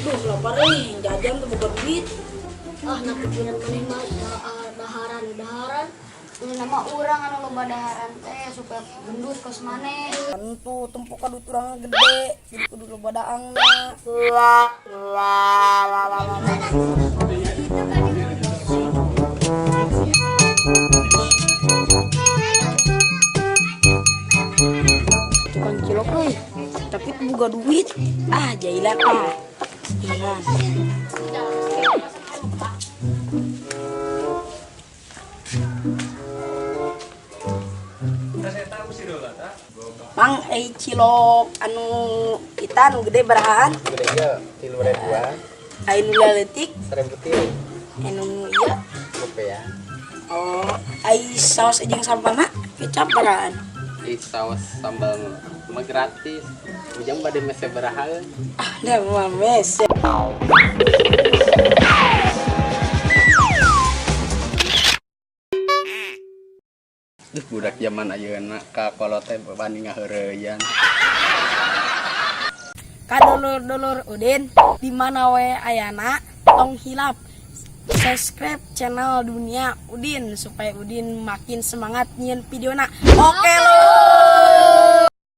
Duh, lapar euy, jajan teu boga duit. Ah, na pikiran maneh mah daharan daharan. Ini nama urang anu loba daharan teh supaya gendut kos maneh. Tentu tempo ka duit urang gede, jadi kudu loba daangna. Tukang cilok euy, tapi teu boga duit. Ah, jailan ah. Jailan. Mang, cilok anu kita anu gede barahaan? Gede ge 3.000-an. Ai nu leutik? 1.000 tilu. Anu ieu? Rupiah. Oh, ai saos jeung sambalna kecap barahaan? Di saus sambal mah gratis. Ujang bade mese baraha? Ah, da mah mese. Duh, budak zaman ayeuna ka kolot teh bani ngaheureyan. Ka dulur-dulur Udin di mana we ayana, tong hilap subscribe channel Dunia Udin supaya Udin makin semangat nyieun videona. Oke lur.